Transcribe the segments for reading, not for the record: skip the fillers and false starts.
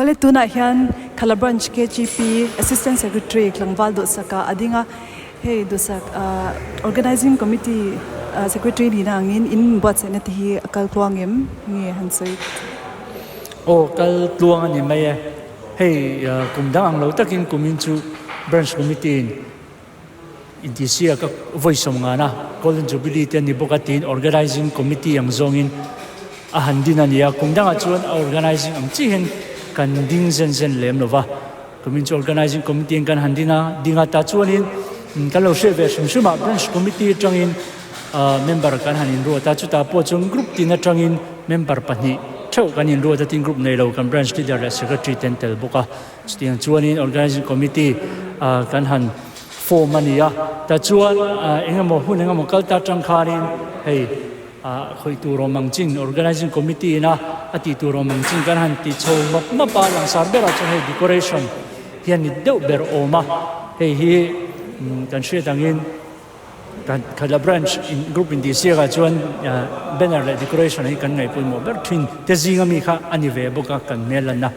Awle tunah hian Khala Branch KGP Assistant Secretary tlangval Duhsaka a ding a, hei Duhsak Organizing Committee Secretary nihna angin in buatsaihna te hi a kal tluang em nge han sawi? Aw kal tluang a ni mai e, hei kum dang ang lo takin kumin chu Branch Committee in Intihsiak a vawi sawm ngana Golden Jubilee te a ni bawk a tiin Organizing Committee ang zawngin a han din a ni a, kum dangah chuan a organizing ang chihin kan ding zen zen lem lo va, kumin chu Organizing Committee in kan han din a, ding a ta chuanin kan lo hriat ve hrim hrim a, Branch Committee atangin member kan han inruat a, chutah pawh chuan group tin atangin member pahnih theuh kan inruat a, tin group nei lo kan Branch Leader leh Secretary te an tel bawk a. Chutiang chuanin Organizing Committee kan han form a ni a, tichuan engemaw hun engemaw kal ta atang khanin hei khawih tur awm ang chin Organizing Committee ina a tih tur awm ang chin kan han ti chho map map a, langsar berah chuan hei decoration hian ni deuh ber awm a, hei hi kan hriat angin Kan Khala Branch in group in tih siakah chuan banner leh decoration hi kan ngaihpawimawh ber thin te zinga mi kha a ni ve bawk a kan hmel lanna.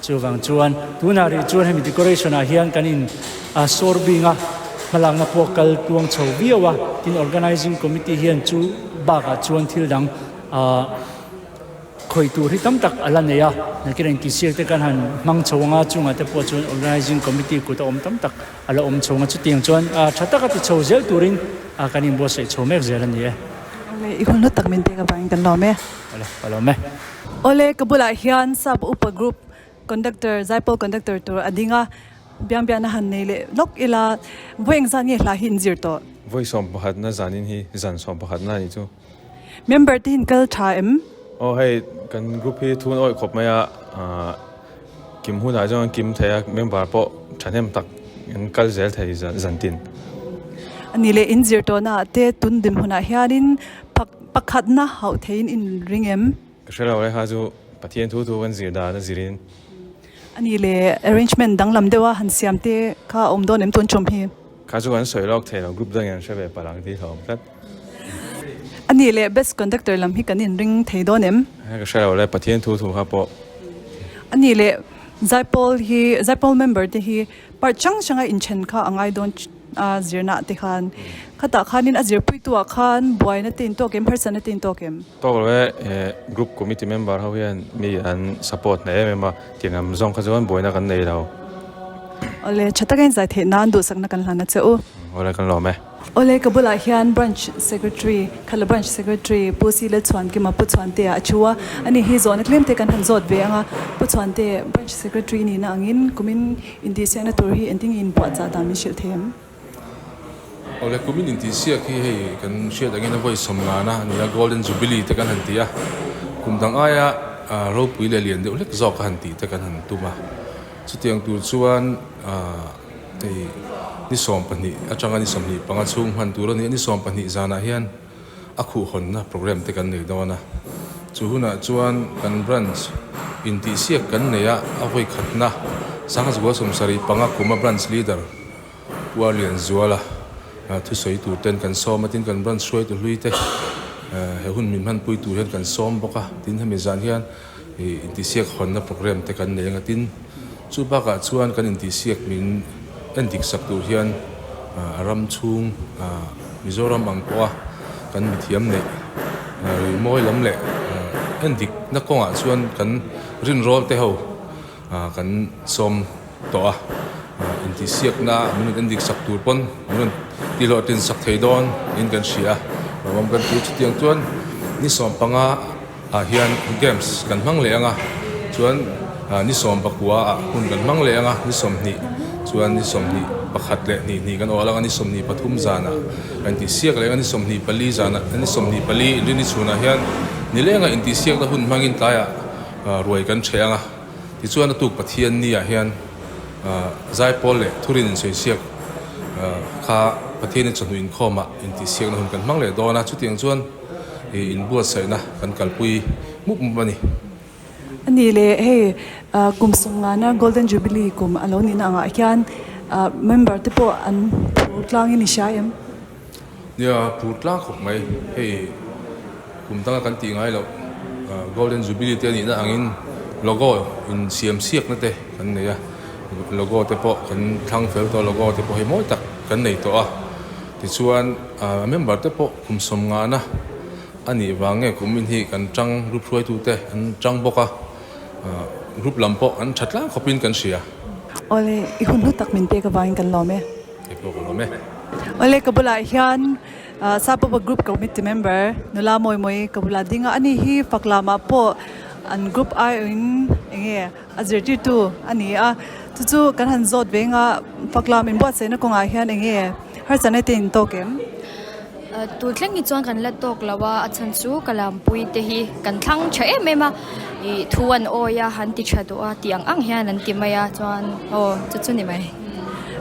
Chuvang chuan tunah rih chuan hemi decoration ah hian kan in sawr bing a, hmalakna pawh kal tluang chho viau a, tin organizing committee hian chu bakah chuan thil dang ah Khawih tur hi tam tak a la nei a, nakin engtihsiak te kan han hmang chho anga chungah te pawh chuan Organizing Committee kut a awm tam tak a la awm chho anga chutiang chuan tha taka ti chho zel turin kan inbuatsaih chho mek zel a ni e. Awle, i hun hlu tak min pek avangin kan lawm e. Awle, ka lawm e. Awle, ka bulah hian Sap Upa Group Conductor, Zaipawl Conductor tur a ding a, biang biahna han nei leh lawk ila, vawi engzat nge hla hi in zir tawh? Vawi sawmpakhatna zanin hi zan sawmpakhatna a nih chu. Member te hian kal tha em? Aw hei kan group hi thun awih khawp mai a, kim hunah chuan an kim thei a, member pawh thahnem tak an kal zel thei zan tin. Ani leh in zir tawhna ah te tun dinhmunah hianin pakhatna hauh theiin in ring em? Ka hre lo e kha chu Pathian thu thu kan zir dan a zirin. Ani leh arrangement danglam deuha han siam te kha a awm dawn em tun chawm hi? Kha chu kan sawi lawk thei lo, group dangin an hre ve palh ang tih hlawm tlat. A nih leh best conductor lam hi kan inring thei dawn em? Ka hre lo le, Pathian thu thu kha pawh. A nih leh Zaipawl hi, Zaipawl member te hi part hrang hranga inthen kha a ngai dawn a zirna te khan. Khatah khanin a zirpuitu ah khan buaina te in tawk em, harsatna te in tawk em? Tawk lo e, group committee member ho hian mi an support hneh em em a, tiang ang zawng kha chuan buaina kan nei lo. Awle, tha taka in zai theih nan duhsakna kan hlan a che u. Awle, kan lawm e. Awle, ka bulah hian Branch Secretary, Khala Branch Secretary Pu Sila Chhuankima Pu Chhuantea a thu a, ani hi zawhna tlem te kan han zawt ve ang a, Pu Chhuante, Branch Secretary nihna angin kumin intihsiakna tur hi engtin nge inpuahchah dan min hrilh thei em? Awle, kumin intihsiak hi hei kan hriat angin a vawi sawmngana a ni a, Golden Jubilee te kan han ti a, kum dang aia ropui leh lian deuh hlek zawk a han tih te kan han tum a, chutiang tur chuan hei ni 12 atanga ni 25 chhung hman tur a ni a, ni 12 zanah hian a khuhhawnna programme te kan nei dawn a, chu hunah chuan kan branch intihsiak kan nei a, a vawi khatna Sanghazual 75 kuma branch leader Puar Lianzuala thusawi tur ten kan sawm a, tin kan branch hruaitu hlui te he hun min hmanpui tur hian kan sawm bawk a, tin hemi zan hian intihsiak hawnna programme te kan nei ang a, tin chu bakah chuan kan intihsiak min en dik sak tur hian ram chhung Mizoram ang pawha kan mithiam neih rimawi lam leh en dikna kawngah chuan kan rinrawl te ho kan sawm tawh a, intihsiakna min rawn endik sak tur pawn min rawn tihlawhtlin sak thei dawn niin kan hria a, lawmawm kan ti. Chutiang chuan ni 15 ah hian games kan hmang leh ang a, chuan ni 19 ah hun kan hmang leh ang a, ni 20 chuan ni 21 leh hnih hnih kan awl ang a, ni 23 zanah kan intihsiak leh ang a, ni 24 zanah ni 24 inrini chhunah hian nileng a intihsiakna hun hmangin tlaiah ruai kan ṭheh ang a. Tichuan a tuk Pathian ni ah hian Zaipawl leh Thurin insawi-siak kha Pathianin chawhnu inkhawmah intihsiakna hun kan hmang leh dawn a, chutiang chuan inbuatsaihna kan kalpui mup mup a ni. A ni le, hei kum sawmngana Golden Jubilee kum a lo nihna angah hian member te pawh an phur tlangin i hria em? Nia, phur tlang khawp mai. Hei kum danga kan tih ngai loh Golden Jubilee te a nihna angin Logo insiam siakna te kan nei a, logo te pawh kan thlang fel tawh a, logo te pawh hei mawi tak kan nei tawh a. Tichuan member te pawh kum sawmngahna a nih vang nge kumin hi kan tang group hruaitute an tang bawk a, group lam pawh an tha tlang khawpin kan hria. Awle, i hun hlu tak min pek avangin kan lawm e. Kei pawh ka lawm e. Awle, ka bulah hian Sapapa group committee member nula mawi mawi ka bulah ding a, ani hi fak lamah pawh an group aiawhin enge a zirtirtu a ni a, chu chu kan han zawt ve anga fak lam inbuatsaihna kawngah hian enge harsatna te in tawk em? Tun thleng hi chuan kan la tawk lo a, a chhan chu ka lampui te hi kan thlang tha em em a, ih thu an awi a, an ti tha duh a tih ang ang hian an ti mai a chuan aw chu chu ni mai.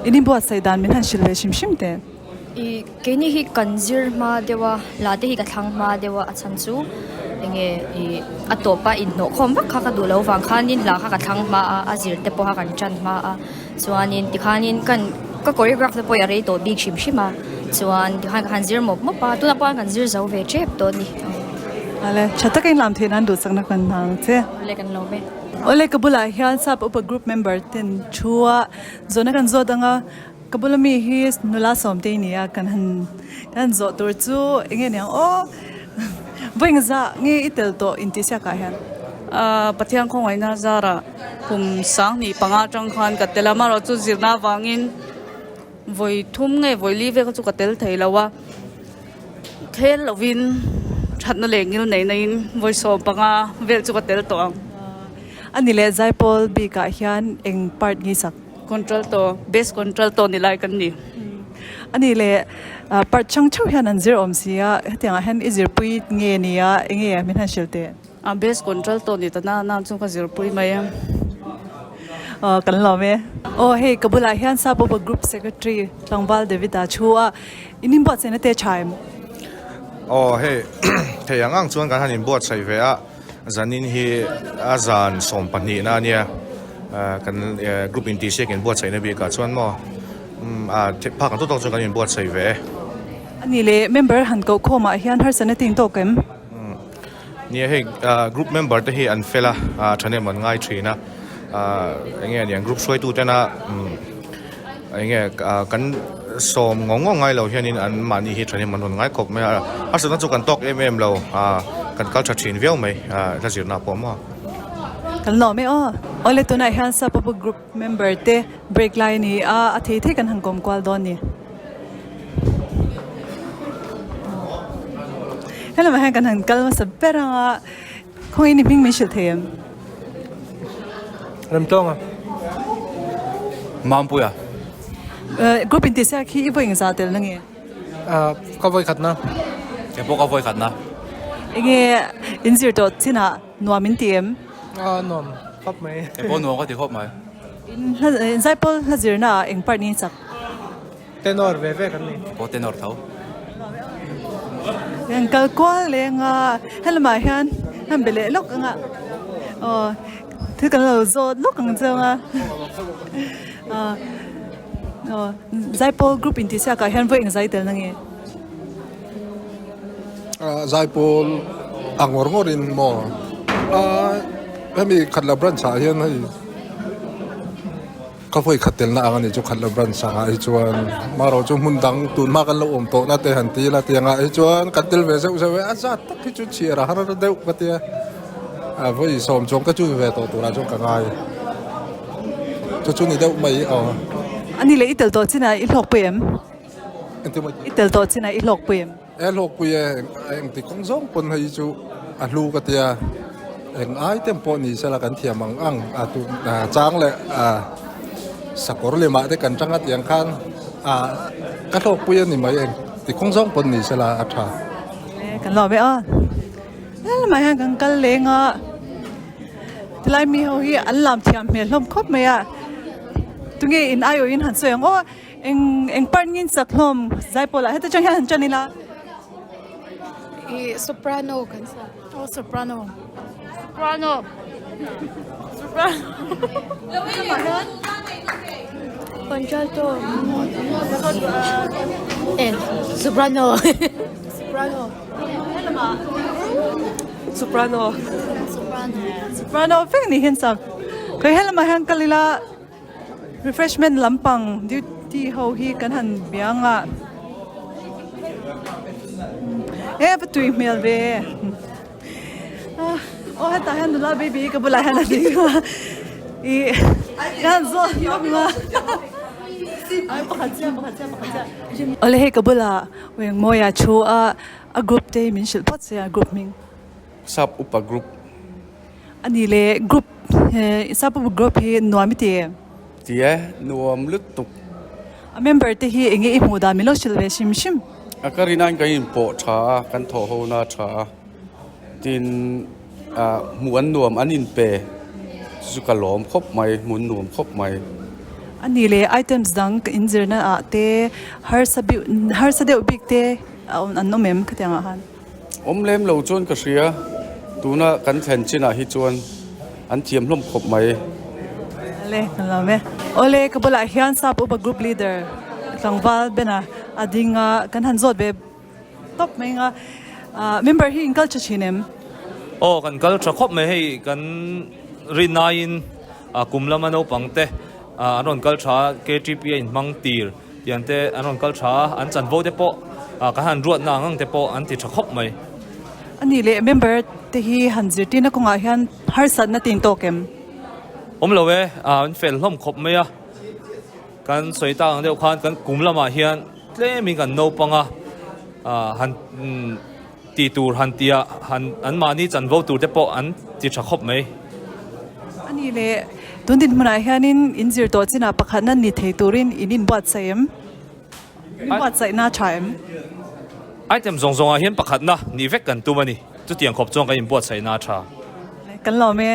In inbuatsaih dan min han hrilh ve hrim hrim teh. Ih keini hi kan zir hma deuh a, la te hi ka thlang hma deuh a, a chhan chu enge ih a tawpa inhnawh khawm vak kha ka duh loh vang khanin hla kha ka thlang hma a, a zir te pawha kan tan hma a. Chuanin tikhanin kan ka choreograph te pawh hi a rei tawh bik hrim hrim a chuan tikhan ka han zir mawp mawp a tunah pawh kan zir zo ve tep tawh a ni. Awle tha taka in lam theih nan duhsakna kan hmang che. Awle kan lawm e. Awle ka bulah hian sap upa group member ten thu a zawhna kan zawt anga ka bula mi hi nula sawmte i ni a kan han kan han zawh tur chu enge niang aw vawi zah nge i tel tawh intihsiak ah hian. Pathian khawngaihna zarah kum sanghnih panga atang khan ka tel a, amaherawh chu zirna avangin vawi thum nge vawi li vel kha chu ka tel thei lo a, khel lovin thatna leh ngil neihna in vawi 15 vel chu ka tel tawh ang. A ni leh Zaipawl bikah hian eng part nge sak? Contralto, Bass contralto ni lai kan ni. A ni leh part chang theuh hian an zir awm si a, hetiangah hian i zirpui nge nia enge min han hrilh teh? A base control tawh ni ta na na chu ka zirpui mai a. Aw kan lawm e. Aw hei ka bulah hian Sapopa Group Secretary Tlangval David-a thu a, in inbuatsaihna te tha em? Aw hei thei ang ang chuan kan han inbuatsaih ve a, zanin hi a zan 12 na ania, kan group intihsiak inbuatsaihna bikah chuan maw a phak ang tawk tawk chuan kan inbuatsaih ve e. A ni leh member han koh khawmah hian harsatna te in tawk em? Nia hei group member te hi an fel a thahnem an ngai thin a eng nge aniang group hruaitu tena eng nge kan sawm ngawng ngawng ngai lo hianin an mahni hi thahnem an rawn ngai khawp mai a harsatna chu kan tawk em em lo kan kal tha thin viau mai hla zirna pawh maw. Kan lawm e aw. Awle tunah hian Sapapu group member te break lai a ni a a thei thei kan han kawm kual dawn ni. Helamah hian kan han kal hmasa ber ang a, khawngaih in i hming min hrilh thei em? Remtlawnga. Mampuia. Group intihsiak hi i vawi engzah tel na nge? Ka vawi khatna. Kei pawh ka vawi khatna. Enge in zir tawh chinah nuam in ti em? Nuam khawp mai. Kei pawh nuam ka ti khawp mai. In zaipawl hla zirna ah eng part nge chak? Tenor ve ve kan ni. Pawh tenor tho. Kan kal kual leng a, helamah hian han be leh lawk ang a, aw thil kan lo zawt lawk ang cheu ang a, aw zaipawl group intihsiakah hian vawi eng zai tel na nge? Zaipawl a ngawr ngawrin maw hemi Khatla branch ah hian hei Ka vawi khat telna ang a ni chu khat lo branch ah hi chuan marawh chu hmun dang tun hma kan lo awm tawhna te han ti ila tiang ah hi chuan kan tel ve zeuh zeuh e a zat tak hi chu chhiar a har deuh ka tia a vawi sawm chuang te chu ve tawh turah chuan ka ngai chu chu ni deuh mai aw. A ni leh i tel tawh chinah i hlawkpui em? I tel tawh chinah i hlawkpui em? E hlawkpui e, engti kawng zawng pawn hei chu a hlu ka tia, eng item pawh ni sela kan thiam ang ang a tu chang leh a sakawr lemah te kan tanga tiang khan a ka hlawkpui a ni mai engti kawng zawng pawn ni sela a tha. E kan lawm e aw, helamah hian kan kal leng a, tilai mi ho hi an lam thiam hmel hlawm khawp mai a, tunge in aiawhin han sawi ang aw. Eng eng part ngin sak hlawm zaipawl ah heta chang hian han chan ila. I soprano kan sa. Oh soprano. Soprano. Soprano. Contralto. Eh soprano. Soprano. Soprano. Soprano. Soprano vek ni hian sak. Khawi helamah hian kal ila refreshment lampang duty ho hi kan han biang a. E va tui hmel ve. Aw hetah hian nula baby ka bulah hian a ding a. Ih ka han zawt hlawm a. Ai pakhat chiah pakhat chiah pakhat chiah. Awle hei ka bulah Wengmawia thu a a group te hi min hrilh phawt se a group hming. Sap upa group. A ni le group he sap upa group hi nuam i ti em? Ti e, nuam lutuk. A member te hi enge i hmuh dan min lo hrilh ve hrim hrim. A ka rin aiin kan inpawh tha a, kan thawh ho na tha a, tin ah hmuh an nuam an inpe chu ka lawm khawp mai, hmuh an nuam khawp mai. A ni le items dang ka inzirna ah te harsa bik harsa deuh bik te a an awm em khatiang ah khan? Awm lem lo chuan ka hria, tuna kan thlen chinah hi chuan an thiam hlawm khawp mai. Ale, kan lo e. Awle, ka bulah hian Sap Upa Group Leader tlangval Bena a ding a, kan han zawt ve tawp mai ang a. Member hi in kal tha thin em? Aw, kan kal tha khawp mai hei, kan rinaiin kum lama naupang te an rawn kal tha a, KTP a inhmang tir. Tiang te an rawn kal tha a, an chanvo te pawh kan han ruatna ang ang te pawh an ti tha khawp mai. A nih leh member te hi han zirtirna kawngah hian harsatna tin tawk em? Awm lo e, an fel hlawm khawp mai a, kan sawi tak ang deuh khan kan kum lamah hian tlemin kan naupang a, han ti tur han tia han anmahni chanvo tur te pawh an ti tha khawp mai. A nih leh tun dinhmunah hianin in zir tawh chinah pakhatna ni thei turin in inbuatsaih em? In inbuatsaihna tha em? Item zawng zawngah hian pakhatna nih vek kan tum a ni. Chutiang khawp chuan kan inbuatsaihna a tha. Kan lawm e.